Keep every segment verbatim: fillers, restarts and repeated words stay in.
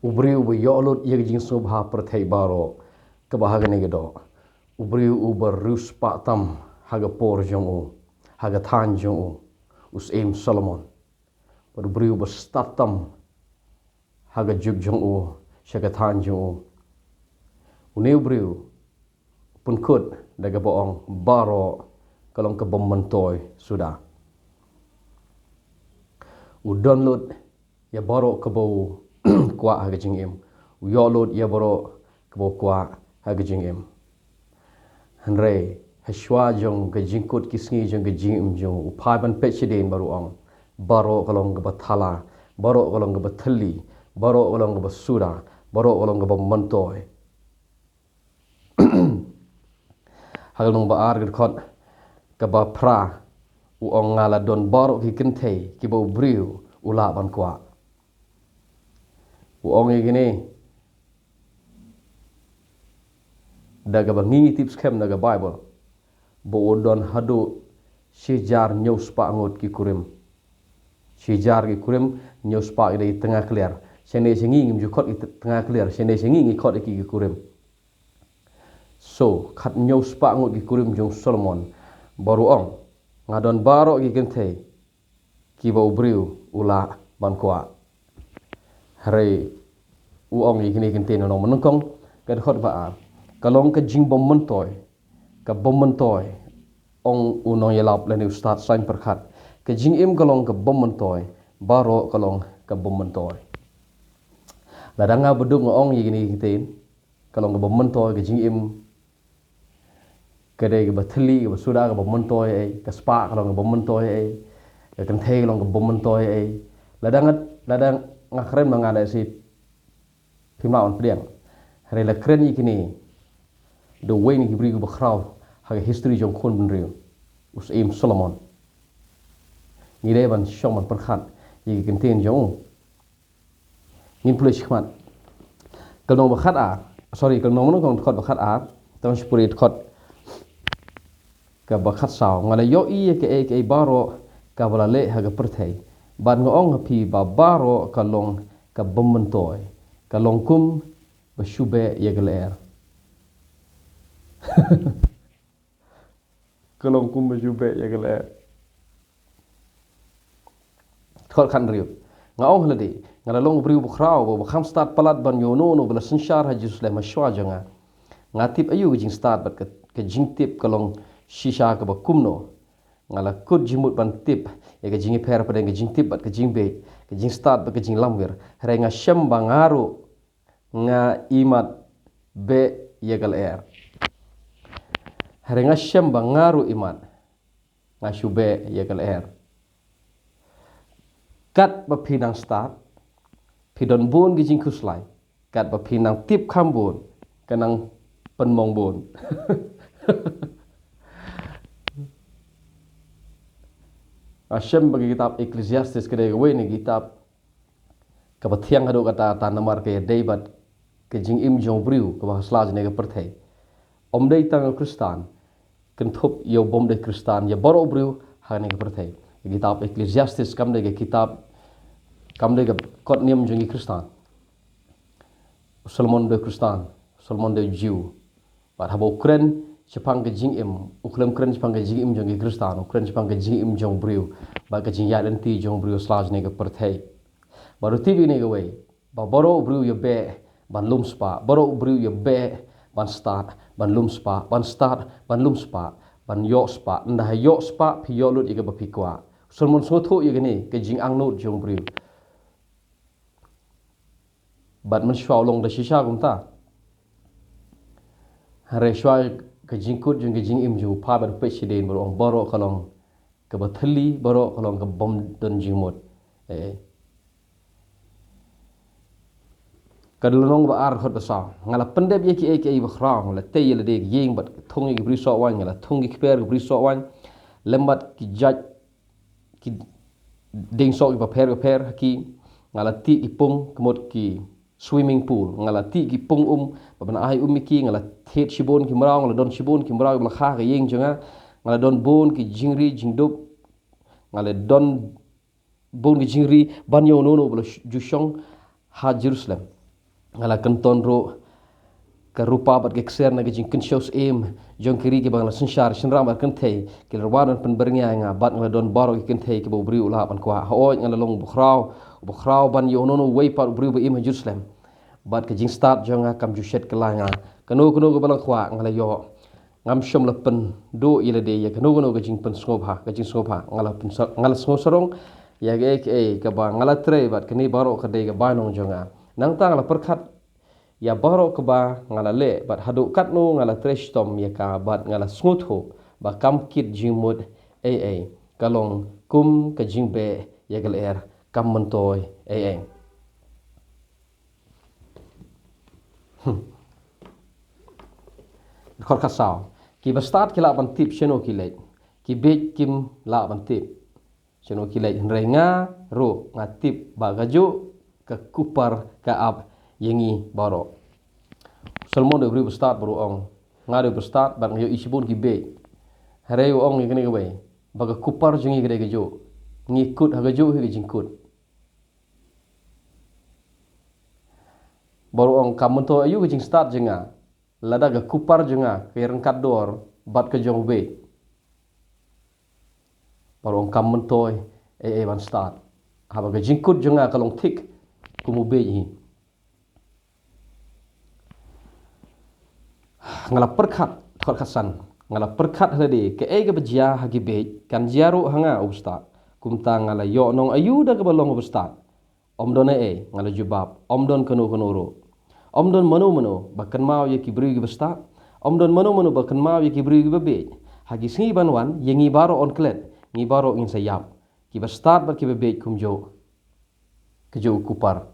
U briew uba ïoh lut ïa ka jingsngewbha pyrthei baroh kaba ha kane ka doh. U briew uba riewspah tam ha ka por jong u, ha ka thaiñ jong u, u syiem Solomon. Bad u briew uba stad tam ha ka juk jong u, sha ka thaiñ jong u. Une u briew u pynkut da kaba ong baroh ka long ka bym myntoi suda. U don lut ïa baroh kaba u kwah ha ka jingim. U ïoh lut ïa baroh kaba u kwah ha ka jingim. Hynrei ha shuwa jong ka jingkut ki sngi jong ka jingim jong u, u phai ban peit shadien bad u ong, baroh ka long kaba thala, baroh ka long kaba thylli, baroh ka long kaba suda, baroh ka long kaba myntoi. Ha ka lynnong ba ar, ka dkhot kaba phra, u ong, nga la don baroh ki kynthei kiba u briew u lah ban kwah. U ong ïa kine da kaba ngi ngi tip skhem na ka Baibl ba u don haduh shi hajar hynñiew spah ngut ki kurim. Shi hajar ki kurim, hynñiew spah ki dei tnga kliar. Shane sha ngi ngim ju khot ki tnga kliar, shane sha ngi ngi khot ïa ki ki kurim. So khathynñiew spah ngut ki kurim jong u Solomon. Bad u ong, nga don baroh ki kynthei kiba u briew u lah ban kwah. Hynrei u ong ïa kine ki ktien, u ong, nyngkong, ka dkhot ba ar, ka long ka jingbym myntoi, ka bym myntoi. Ong u nongïalap lane u stad saiñ pyrkhat, ka jingim ka long ka bym myntoi, baroh ka long ka bym myntoi. Lada nga baduk nga ong ïa kine ki ktien, ka long ka bym myntoi ka jingim, ka dei kaba thylli, kaba suda, ka bym myntoi ei, ka spah ka long ka bym myntoi ei, ka kynthei ka long ka bym myntoi ei. Lada nga, lada nga kren ma nga da shi phim lah ban pdiang. Hynrei la kren ïa kine da uwei na ki briew kiba khraw ha ka history jong u khun bynriew, u syiem Solomon. Ngi dei ban shong ban pyrkhat ïa ki ktien jong u. Ngin pule shakhmat. Ka lynnong ba khat ar, sorry, ka lynnong ba nyngkong, dkhot ba khat ar, tang shu pule dkhot kaba khat saw. Nga la ïohi ïa kaei kaei baroh kaba la leh ha ka pyrthei, bad nga ong ha phi ba baroh ka long ka bym myntoi, ka long kum ba shu beh ïa ka lyer. Ka long kum ba shu beh ïa ka lyer. Dkhot khathynriew. Nga ong ha lade, nga la long u briew bakhraw, ba, ba kham stad palat ban ïoh uno uno ba la synshar ha Jerusalem ha shuwa jong nga. Nga tip aïu ka jingstad bad ka, ka jingtip ka long shisha kaba kumno. Nga la kut jingmut ban tip ïa ka jingïapher hapdeng ka jingtip bad ka jingbeit, ka jingstad bad ka jinglamwir. Hynrei nga shem ba nga ruh nga imat beh ïa ka lyer. Hynrei nga shem ba nga ruh imat nga shu beh ïa ka lyer. Katba phi nang stad, phi don bun ki jingkhuslai. Katba phi nang tip kham bun, ka nang pynmong bun. Nga shem ba ka kitab Ecclesiastes ka dei kawei na ki kitab kaba thiang haduh katta, namar ka ïadei bad ka jingim jong u briew kaba ha sla jong kane ka pyrthei. Ym dei tang u Khristan, kynthup ïa u bym dei Khristan, ïa baroh u briew ha kane ka pyrthei. Ka kitab Ecclesiastes kam dei ka kitab, kam dei ka kot niam jong ki Khristan. U Solomon dei u Khristan, u Solomon dei u Jiw. Bad haba u kren shaphang ka jingim, u khlem kren shaphang ka jingim jong ki Khristan, u kren shaphang ka jingim jong u briew, bad ka jingïaid lynti jong u briew ha sla jong kane ka pyrthei. Bad u tip ïa kane kawei, ba baroh u briew u ïabeh ban lum spah, baroh u briew u ïabeh ban stad ban lum spah, ban stad ban lum spah, ban ïoh spah, ynda ha ïoh spah phi ïoh lut ïa kaba phi kwah. U Solomon sngewthuh ïa kane ka jingangnud jong u briew. Bad mynshuwa u long da shisha kumta. Hynrei shuwa ka jingkut jong ka jingim jong u, u phai bad u peit shadien bad u ong baroh ka long kaba thylli, baroh ka long kaba bym don jingmut. Eh. Ka lynnong ba ar, dkhot ba saw. Nga la pyndep ïa kiei kiei bakhraw, nga la tei ïa lade ka ïing bad thung ïa ki briew soh waiñ, nga la thung ki kper ki briew soh waiñ, lem bad ki jait ki dieng soh kiba pher bapher ha ki, nga la tih ki pung ka mut ki swimming pool, nga la tih ki pung um ba ban ai um ïa ki, nga la thied shibun ki mraw, nga la don shibun ki mraw kiba la kha ha ka ïing jong nga, nga la don bun ki jingri jingdup, nga la don bun ki jingri ban ïa uno uno ba la ju shong ha Jerusalem. Nga la kynton ruh ka rupa bad ka ksiar na ka jingkynshew syiem jong ki ri kiba nga la synshar shynrang bad kynthei, ki la wan ban pynbyrngia ïa nga bad nga la don baroh ki kynthei kiba u briew u lah ban kwah. Hooid, nga la long u bakhraw, u bakhraw ban ïoh uno uno uwei pat u briew ba im ha Jerusalem. Bad ka jingstad jong nga kam ju shet kylla ïa nga. Kano kano kaba la kwah nga la ïoh. Ngam shym la pynduh ïa lade ïa kano kano ka jingpynsngewbha, ka jingsngewbha. Nga la pynsa-, nga la sngewsarong ïa kaei kaei kaba nga la trei bad kane baroh ka dei ka bainong jong nga. Nangta nga la pyrkhat ïa baroh kaba nga la leh bad haduh katno nga la trei shitom ïa ka bad nga la sngewthuh ba kam kit jingmut ei ei, ka long kum ka jingbeh ïa ka lyer, kam myntoi ei ei. Hmm. Dkhot khatsaw. Kiba stad ki lah ban tip shano ki leit. Ki bieit kim lah ban tip shano ki leit. Hynrei nga ruh nga tip ba kajuh ka kupar ka ap ïa ngi baroh. Solomon dei u briew ba stad bad u ong, nga dei uba stad bad nga ïohi shibun ki bieit. Hynrei u ong ïa kane kawei, ba ka kupar jong ngi ka dei kajuh. Ngi kut ha kajuh hi ka jingkut. Bad u ong, kam myntoi aïu ka jingstad jong nga, lada ka kupar jong nga ka ïaryngkat dor bad ka jong u bieit. Bad u ong, kam myntoi ei ei ban stad, haba ka jingkut jong nga ka long thik kum u bieit hi. Nga la pyrkhat, dkhot khatsan. Nga la pyrkhat ha lade, kaei kaba jia ha ki bieit kan jia ruh ha nga uba stad. Kumta nga la ïoh nong aïu da kaba long uba stad? Ym don ei ei, nga la jubab, ym don kano kano ruh. Ym don mano mano ba kynmaw ïa ki briew kiba stad. Ym don mano mano ba kynmaw ïa ki briew kiba bieit. Ha ki sngi ban wan, ïa ngi baroh yn klet, ngi baroh ngin sa ïap. Kiba stad bad kiba bieit kumjuh. Kajuh u kupar.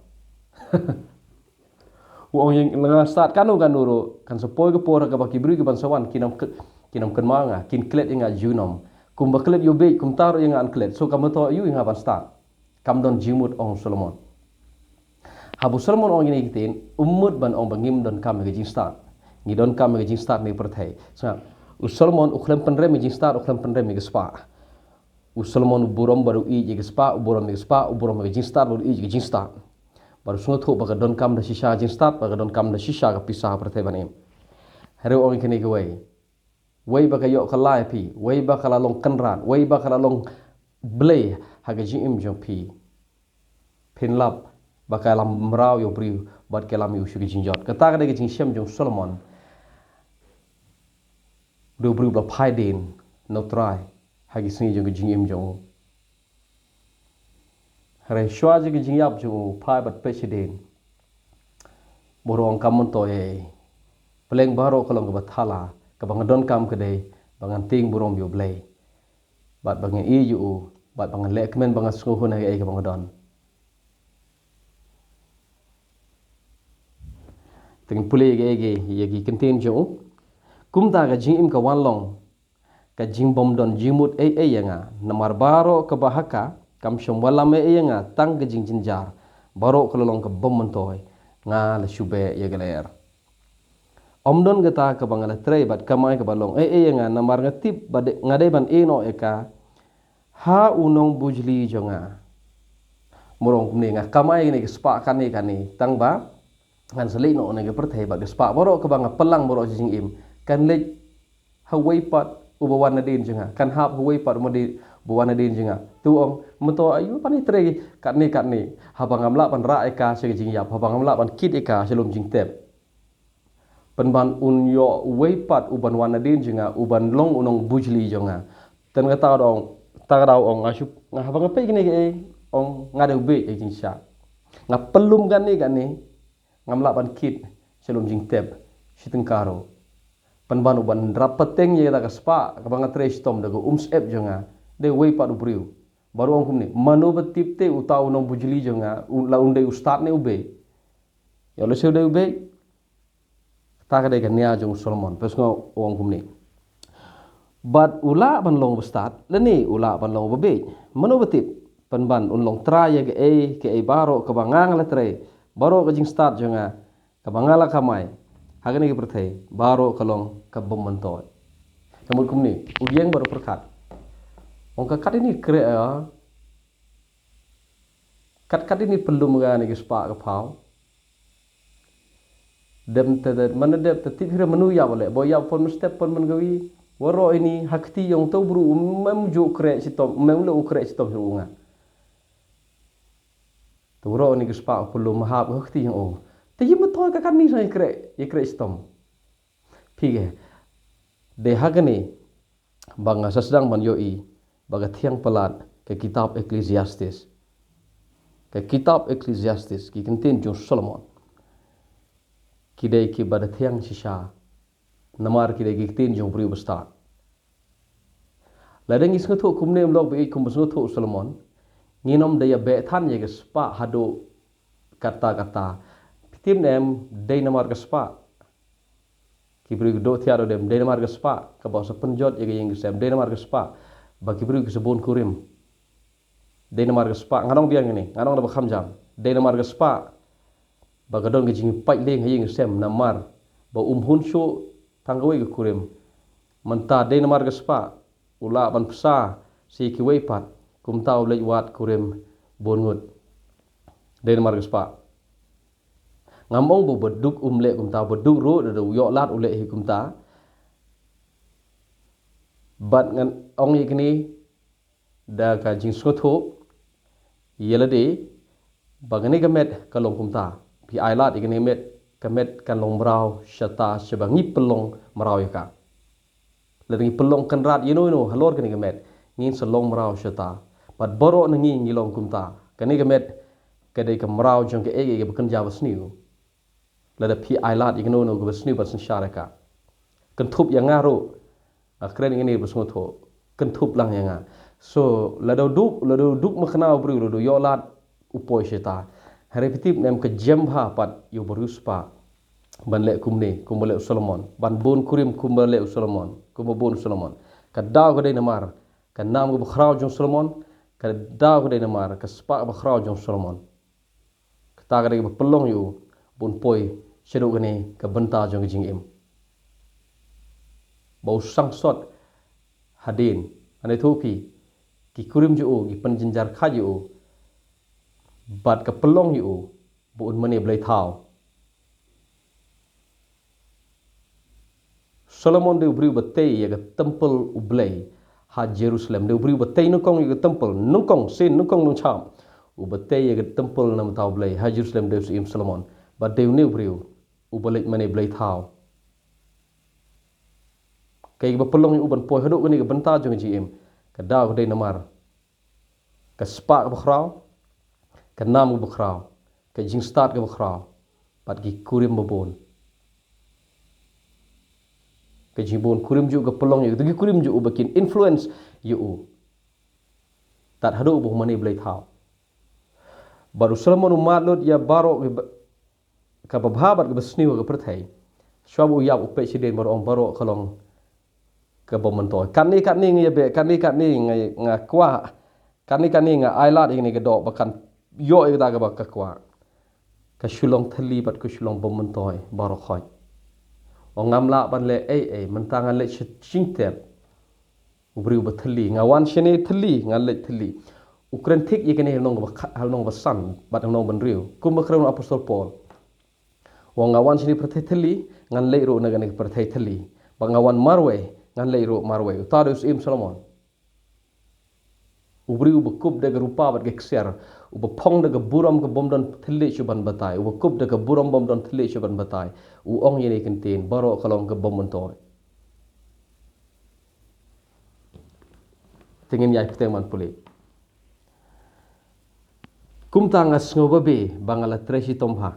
U ong, ïa nga stad kano kano ruh, kan sa poi ka por ha kaba ki briew kiban sa wan kin ym kyn-, kin ym kynmaw ïa nga, kin klet ïa nga junom. Kumba klet ïa u bieit kumta ruh ïa nga yn klet. So kam myntoi aïu ïa nga ban stad? Kam don jingmut, ong u Solomon. Haba u Solomon u ong ïa kine ki ktien, um mut ban ong ba ngim donkam ïa ka jingstad. Ngi donkam ïa ka jingstad ne pyrthei. Sngap, u Solomon u khlem pynrem ïa ka jingstad, u khlem pynrem ïa ka spah. U Solomon u burom bad u ïeit ïa ka spah, u burom ïa ka spah, u burom ïa ka jingstad bad u ïeit ïa ka jingstad. Bad u sngewthuh ba ka donkam da shisha ka jingstad, ba ka donkam da shisha ka pisa ha pyrthei ban im. Hynrei u ong ïa kane kawei. Wei ba ka ïoh kylla ïa phi, wei ba ka la long kynrad, wei ba ka la long blei ha ka jingim jong phi. Phin lap ba ka lam mraw ïa u briew bad ka lam ïa u sha ka jingjot. Kata ka dei ka jingshem jong u Solomon. U dei u briew ba la phai dien na u Trai ha ki sngi jong ka jingim jong u. Hynrei shuwa jong ka jingïap jong u, phai bad peit shadien. Bad u ong, kam myntoi ei ei. Pylleng baroh ka long kaba thala, kaba nga donkam ka dei ba ngan tieng burom ïa u Blei. Bad ba ngan ïeit ïa u, bad ba ngan leh kmen ba ngan sngewhun ha kaei kaba nga don. Te ngin pule ïa ki, ïa ki kyntien jong u. Kumta ka jingim ka wan long ka jingbymdon jingmut ei ei ïa nga, namar baroh kaba ha ka kam shym wallam ei ei ïa nga, tang ka jingjynjar. Baroh ka la long ka bym myntoi, nga la shu beh ïa ka lyer. Ym don kata kaba nga la trei bad kamai kaba long ei ei ïa nga, namar nga tip ba de-, nga dei ban ïehnoh ïa ka ha u nongbujli jong nga. Mut u ong kumne, nga kamai ïa kane ka spah kane kane, tang ba ngan sa leit noh na ka pyrthei bad ka spah baroh kaba nga pynlang baroh sha jingim kan leit ha uwei pat uba wan nadien jong nga, kan hap ha uwei pat uba dei, uba wan nadien jong nga. Te u ong, mynta aïu ban ïatrei katne katne, haba ngam lah ban rah ïa ka sha ka jingïap, haba ngam lah ban kit ïa ka sha lum jingtep. Pynban un ïoh uwei pat uban wan nadien jong nga, uban long u nongbujli jong nga. Te kata u ong, kata u ong, nga shu, nga haba nga peit kine kiei, ong, nga dei u bieit ha ka jingshisha. Nga pynlum kane kane, ngam lah ban kit sha lum jingtep shi tyngka ruh. Pynban uban rap pateng ïa kata ka spah kaba nga trei shitom da ka umsyep jong nga, dei uwei pat u briew. Bad u ong kumne, mano ba tip te uta u nongbujli jong nga, u la un dei u stad ne u bieit. Ïoh lehse u dei u bieit. Kata ka dei ka nia jong u Solomon. Peit nga, u ong kumne. Bad u lah ban long uba stad lane u lah ban long uba bieit. Mano ba tip? Pynban un long trai ïa kaei kaei baroh kaba nga la trei, baroh ka jingstad jong nga kaba nga la kamai ha kane ka pyrthei, baroh ka long ka bym myntoi. Ka mut kumne, u ïeng bad u pyrkhat. Ong ka, kat ine i khreh ïa, kat kat ine i pynlum ïa kane ka spah ka phew. Dem te, te man dep te tip hi re mano ïa ba leh, ba ïa pon mynstep pon mynkawi. Waroh ini ha kti jong uto u bru um mem ju khreh shitom, um mem leh u khreh shitom hi ruh nga. Te waroh ini ka spah u pynlong mahap ha kti jong u. Te ïa ma toi ka kani sa ïa khreh, ïa khreh shitom. Phi ke. Dei ha kane ba nga sa sdang ban ïohi ba ka thiang palat ka kitab Ecclesiastes. Ka kitab Ecclesiastes, ki ktien jong Solomon, ki dei kiba da thiang shisha. Namar ki dei ki ktien jong u briew bastad. Lada ngi sngewthuh kumne, ym lok ba ïeit kumba sngewthuh u Solomon, ngin ym da ïa beh than ïa ka spah haduh katta katta. Phi tip ne em, dei namar ka spah ki briew ki duh thiah duh dem, dei namar ka spah kaba sa pynjot ïa ka ïing ka sem, dei namar ka spah ba ki briew ki sa bun kurim. Dei namar ka spah, nga ong biang kane, nga ong da ba kham jam. Dei namar ka spah ba ka don ka jingpait lieng ha ïing ha sem, namar ba um hun shuh tang kawei ka kurim. Mynta dei namar ka spah u lah ban pynsa sha kiwei pat, kumta u leit wad kurim bun ngut. Dei namar ka spah. Ngam ong ba u baduk um leh kumta, u baduk ruh da u ïoh lad u leh hi kumta. Bad ngan ong ïa kane da ka jingsngewthuh ïa lade ba kane ka met ka long kumta. Phi ai lad ïa kane ka met, ka met kan long mraw shata shaba ngi pynlong mraw ïa ka. Lada ngi pynlong kynrad ïano ïano halor kane ka met, ngin sa long mraw shata. Bad baroh na ngi ngi long kumta. Kane ka met ka dei ka mraw jong kaei kaei kaba kynja ba sniew. Lada phi ai lad ïa kano kano kaba sniew ban synshar ïa ka, kynthup ïa nga ruh, nga kren ïa kane ba sngewthuh, kynthup lang ïa nga. So lada u duk, lada u duk makna u briew, lada u ïoh lad, u poi shata. Hynrei phi tip ne em, ka jem bha pat ïa u bariewspah ban leh kumne, kumba leh u Solomon, ban bun kurim kumba leh u Solomon, kumba bun u Solomon. Ka daw ka dei namar ka nam kaba khraw jong u Solomon, ka daw ka dei namar ka spah kaba khraw jong u Solomon. Kata ka dei kaba pynlong ïa u ba un poi shaduh kane ka bynta jong ka jingim, ba u sangsot hadien. Ane thuh phi, ki kurim jong u ki pynjynjar kha jong u, bad ka pynlong ïa u ba un mane blei thaw. Solomon dei u briew ba tei ïa ka temple U Blei ha Jerusalem. Dei u briew ba tei nyngkong ïa ka temple, nyngkong sien, nyngkong nongsham. U ba tei ïa ka temple na mynta U Blei ha Jerusalem dei u Syiem Solomon. Bad dei une u briew u ba leit mane blei thaw. Kaei kaba pynlong ïa u ban poi haduh kane ka bynta jong ka jingim? Ka daw ka dei namar ka spah kaba khraw, ka nam kaba khraw, ka jingstad kaba khraw, bad ki kurim ba bun. Ka jingbun kurim jong u ka pynlong ïa u, ki kurim jong u ba kin influence ïa u, tad haduh ba u mane blei thaw. Bad u Solomon u mad lut ïa baroh ki ba, kaba bha bad kaba sniew ha ka pyrthei. Shuwa ba u ïap u peit shadien, baroh ong, baroh ka long ka bym myntoi. Katne katne nga ïa beh, katne katne nga, nga kwah, katne katne nga ai lad ïa kane ka doh ba kan ïoh ïa kata kaba ka kwah. Ka shu long thylli bad ka shu long bym myntoi baroh khoit. Ong, ngam lah ban leh ei ei, mynta ngan leit sha jingtep. U briew ba thylli, nga wan shane thylli, ngan leit thylli. U kren thik ïa kane ha lynnong ba kha-, ha lynnong ba san bad ha lynnong ba hynriew. Kumba kren u Apostol Paul. Ong, nga wan shane pyrthei thylli, ngan leit ruh na kane ka pyrthei thylli. Bad nga wan marwei, ngan leit ruh marwei. Uta dei u Syiem Solomon. U briew uba kup da ka rupa bad ka ksiar, uba phong da ka burom ka bym don thylliej shuh ban batai, uba kup da ka burom bym don thylliej shuh ban batai. U ong ïa kine ki ktien, baroh ka long ka bym myntoi. Te ngin ïai bteng ban pule. Kumta nga sngew babe ba nga la trei shitom bha.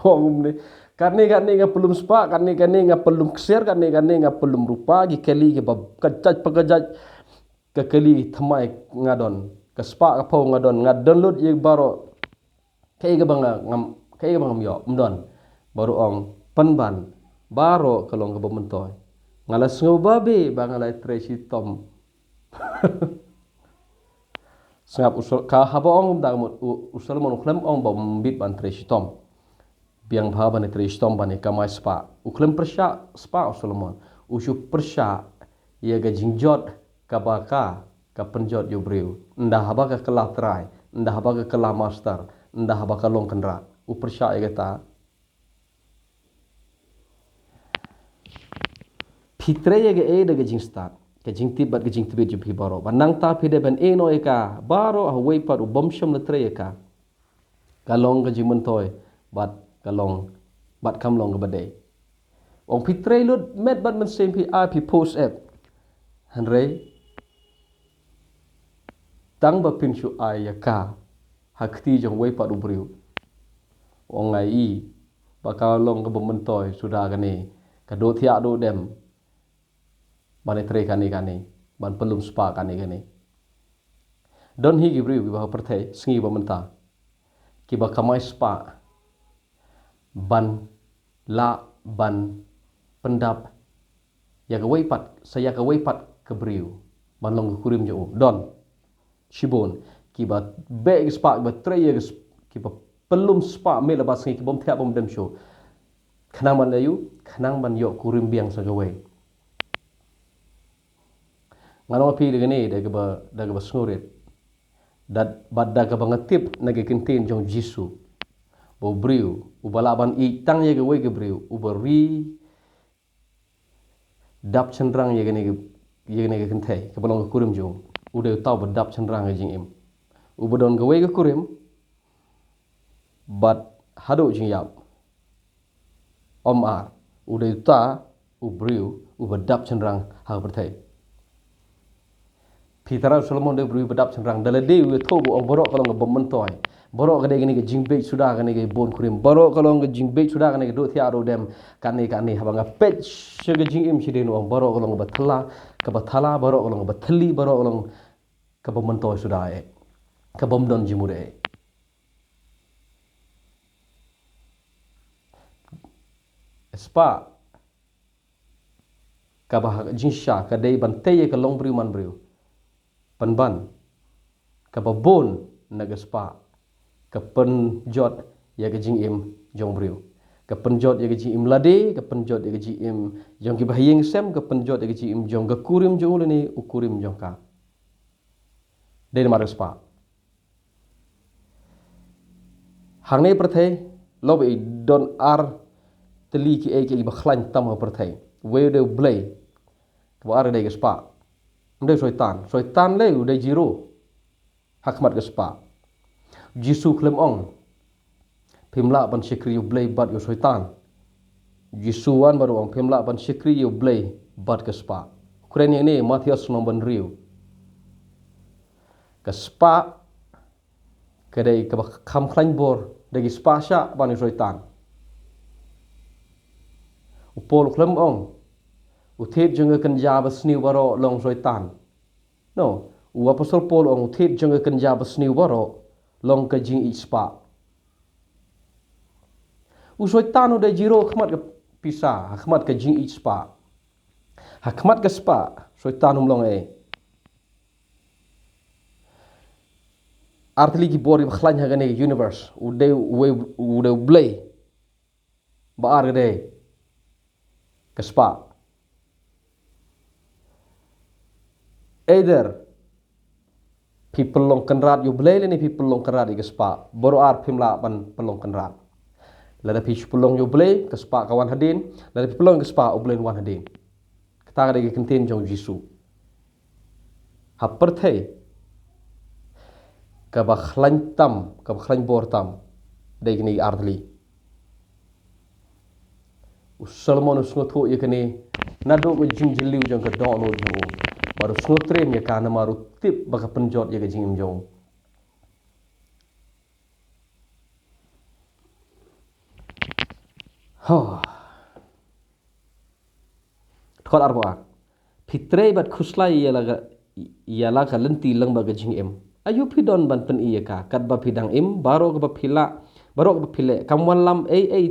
Ong kumne, katne katne nga pynlum spah, katne katne nga pynlum ksiar, katne katne nga pynlum rupa, ki kali kiba kjat pa kjat, ka kali thymmai nga don, ka spah ka phew nga don, nga don lut ïa baroh. Kaei kaba nga ngam, kaei kaba ngam ïoh, ym don. Baroh ong pynban, baroh ka long kaba myntoi. Nga la sngew babe ba nga la trei shitom. Sngap u Sol-, ka haba ong kumta ka mut u, u Solomon u khlem ong ba ym bit ban trei shitom. Biang bha ban trei shitom ban ïa kamai spah. U khlem pyrshah spah u Solomon. U shu pyrshah ïa ka jingjot kaba ka, ka pynjot ïa u briew. Ynda haba ka kylla trai, ynda haba ka kylla master, ynda haba ka long kynrad. u pyrshah ïa kata. Phi trei ïa kaei da ka jingstad, ka jingtip bad ka jingtbit jong phi baroh. Bad nangta phi dei ban ïehnoh ïa ka baroh ha uwei pat u bym shym la trei ïa ka. Ka long ka jingmyntoi bad ka long bad kam long kaba dei. Ong phi trei lut met bad mynsiem phi ai phi post app. Hynrei tang ba phin shu ai ïa ka ha kti jong uwei pat u briew. Ong ai i ba ka long kaba myntoi suda kane, ka doh thiah doh dem ban ïatrei kane kane, ban pynlum spah kane kane. Don hi ki briew kiba ha pyrthei sngi ba mynta kiba kamai spah ban lah ban pyndap ïa kawei pat, sa ïa kawei pat ka briew ban long ka kurim jong u. Don shibun kiba beh ki spah, kiba trei ïa ki sp-, kiba pynlum spah miet la ba sngi, ki bym thiah bym dem shuh. Khnang ban ïa u, khnang ban ïoh kurim biang sa kawei. Ngan ong phi da kane da kaba, da kaba sngewrit. Da, bad da kaba nga tip na ka ktien jong Jisu. Ba u briew uba lah ban ïeit tang ïa kawei ka briew, uba ri dap shynrang ïa kane ka, ïa kane ka kynthei kaba long ka kurim jong u, u dei uta uba dap shynrang ïa ka jingim. Uba don kawei ka kurim bad haduh jingïap. Ym ar, u dei uta u briew uba dap shynrang ha ka pyrthei. Phi tharai u Solomon u dei u briew uba dap shynrang, da lade u ïathuh ba ong baroh ka long kaba myntoi. Baroh ka dei kane ka jingbit suda kane ka bun kurim. Baroh ka long ka jingbit suda kane ka doh thiah doh dem. Kane kane haba nga peit sha ka jingim shadien u ong baroh ka long kaba thala, kaba thala, baroh ka long kaba thylli, baroh ka long kaba myntoi suda eh. Ka bym don jingmut eh. Spah kaba ha jingshisha ka dei ban tei ïa ka longbriew manbriew. Pynban kaba bun na ka spah ka pynjot ïa ka jingim jong briew. Ka pynjot ïa ka jingim lade, ka pynjot ïa ka jingim jong kiba ha ïing sem, ka pynjot ïa ka jingim jong ka kurim jong u lane u kurim jong ka. Dei namar ka spah. Hangne pyrthei, lok ba i don ar tylli kiei kiei kiba khlaiñ tam ha pyrthei. Uwei u dei U Blei, kaba ar dei ka spah. Ym dei u Soitan. Soitan lei u dei zero ha khmat ka spah. Jisu khlem ong phim lah ban shakri ïa U Blei bad ïa u Soitan. Jisu wan bad u ong phim lah ban shakri ïa U Blei bad ka spah. Kren ïa kane Mathaios lynnong ba hynriew. Ka spah ka dei kaba kham khlaiñ bor da ki spah shah ban ïa u Soitan. U Paul u khlem ong u thied jong ka kynja basniew baroh long Soitan. No, u Apostol Paul u ong u thied jong ka kynja basniew baroh long ka jingïeit spah. U Soitan u dei zero ha khmat ka pisa, ha khmat ka jingïeit spah. Ha khmat ka spah, Soitan um long ei. Ar tylli ki bor kiba khlaiñ ha kane ka universe, u dei uwei, u dei U Blei. Ba ar ka dei ka spah. Either phi pynlong kynrad ïa U Blei lane phi pynlong kynrad ïa ka spah. Baroh ar phim lah ban pynlong kynrad. Lada phi shu pynlong ïa U Blei, ka spah ka wan hadien, lada phi pynlong ïa ka spah, U Blei un wan hadien. Kata ka dei ka ktien jong Jisu. Ha pyrthei kaba khlaiñ tam, kaba khlaiñ bor tam, dei kine ki ar tylli. U Solomon u sngewthuh ïa kane naduh ka jingjylliew jong ka dohnud jong u. Bad u sngewtriem ïa ka namar u tip ba ka pynjot ïa ka jingim jong u. Ho. Dkhot arphew ar. Phi trei bad khuslai ïa la ka, ïa la ka lynti lyngba ka jingim. Aïu phi don ban pyni ïa ka, katba phi dang im, baroh kaba phi lah, baroh kaba phi leh, kam wallam ei ei.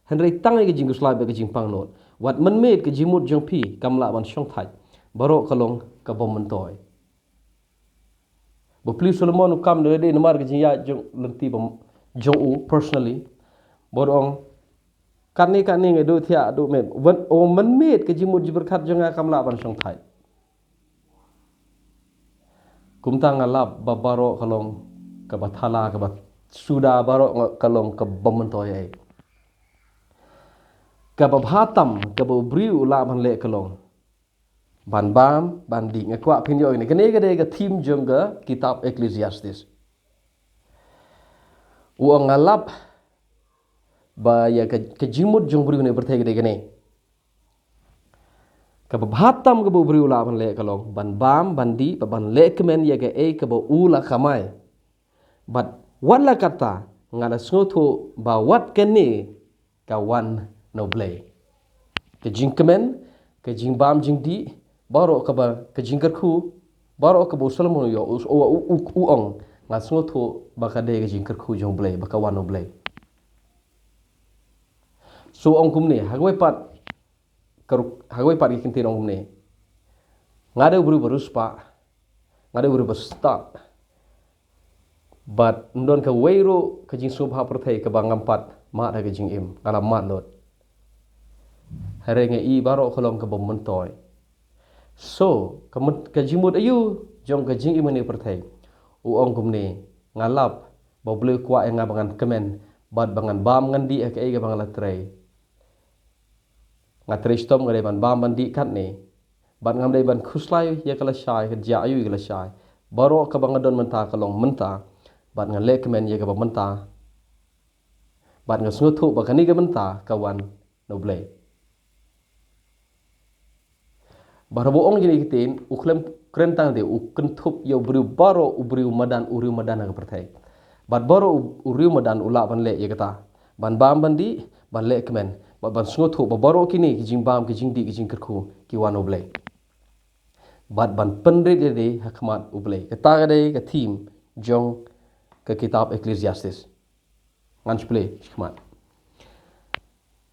Hynrei tang ïa ka jingkhuslai bad ka jingpang nud. Wat mynmiet ka jingmut jong phi kam lah ban shongthait. Baroh ka long kaba myntoi. Ba u Solomon u kam da lade namar ka jingïaid jong lynti ba jong u personally. Bad u ong katne katne nga duh thiah duh met. Wan, ong mynmiet ka jingmut jingpyrkhat jong nga kam lah ban shongthait. Kumta nga lap ba baroh ka long kaba thala, kaba suda baroh nga ka long kaba myntoi ei. Kaba bha tam kaba u briew u lah ban leh ka long ban bam, ban dih. Nga kwah phin ïohi ne, kane ka dei ka theme jong ka kitab Ecclesiastes. U ong, nga lap ba ïa ka, ka jingmut jong u briew ne pyrthei ka dei kane. Kaba bha tam kaba u briew u lah ban leh ka long ban bam, ban dih, bad ban leh kmen ïa kaei kaba u la kamai. Bad wat la katta, nga la sngewthuh ba wat kane ka wan na u Blei. Ka jingkmen, ka jingbam jingdih, baroh kaba, ka jingkyrkhu, baroh kaba u Solomon u ïoh, u, u, u, u ong, nga sngewthuh ba ka dei ka jingkyrkhu jong u Blei, ba ka wan na u Blei. So ong kumne, ha kawei pat, ka ruk-, ha kawei pat ki ktien ong kumne. Nga dei u briew ba riewspah, nga dei u briew ba stad. Bad ym don kawei ruh ka jingsngewbha pyrthei kaba ngam pat mad ha ka jingim, nga la mad lut. Hynrei nga i baroh ka long kaba myntoi. So, ka myn-, ka jingmut aïu jong ka jingim ha kane ka pyrthei. U ong kumne, nga lap ba u Blei u kwah ïa nga ba ngan kmen, bad ba ngan bam ngan dih ha kaei kaba nga la trei. Nga trei shitom, nga dei ban bam ban dih katne. Bad ngam dei ban khuslai ïa ka lashai, ka jia aïu ïa ka lashai. Baroh kaba nga don mynta ka long mynta. Bad ngan leh kmen ïa kaba mynta. Bad nga sngewthuh ba kane ka mynta ka wan na u Blei. Bad haba u ong kine ki ktien, u khlem kren tang de, u kynthup ïa u briew baroh, u briew madan, u riew madan ha ka pyrthei. Bad baroh u, u riew madan u lah ban leh ïa kata. Ban bam ban dih, ban leh kmen, bad ban sngewthuh ba baroh kine ki jingbam, ki jingdih, ki jingkyrkhu ki wan na u Blei. Bad ban pynrit ïa lade ha khmat u Blei. Kata ka dei ka theme jong ka kitab Ecclesiastes. Ngan shu pule shakhmat.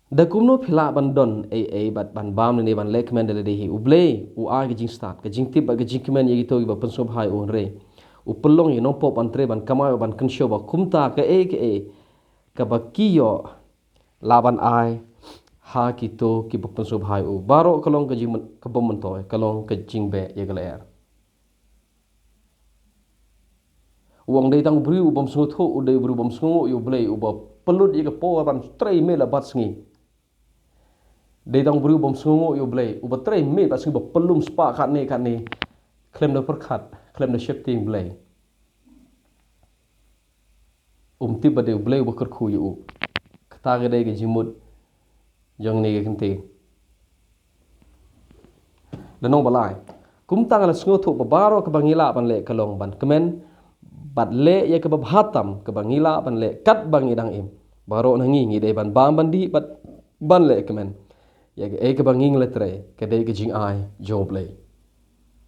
Da kumno phi lah ban don ei ei bad ban bam ne ban leh kmen da lade hi? U Blei u ai ka jingstad, ka jingtip bad ka jingkmen ïa kito kiba pynsngewbha ïa u, hynrei u pynlong ïa u nongpop ban trei, ban kamai, ban kynshew, ba kumta kaei kaei kaba ki ïoh lah ban ai ha kito kiba pynsngewbha ïa u. Baroh ka long ka jingmyn-, kaba myntoi, ka long ka jingbeh ïa ka lyer. U ong dei tang u briew u bym sngewthuh, u dei u briew u bym sngewnguh ïa u Blei, uba pynlut ïa ka por ban trei miet la bad sngi. Dei tang u briew u bym sngewnguh ïa u Blei, uba trei miet bad sngi, ba pynlum spah katne katne, khlem da pyrkhat, khlem da sheptieng Blei. Um tip ba dei u Blei uba kyrkhu ïa u. Kata ka dei ka jingmut jong kane ka kynti. Lynnong ba lai. Kumta nga la sngewthuh ba baroh kaba ngi lah ban leh ka long ban kmen bad leh ïa kaba bha tam kaba ngi lah ban leh katba ngi dang im. Baroh na ngi ngi dei ban bam ban dih bad ban leh kmen ïa kaei kaba ngi la trei, ka dei ka jingai jong u Blei.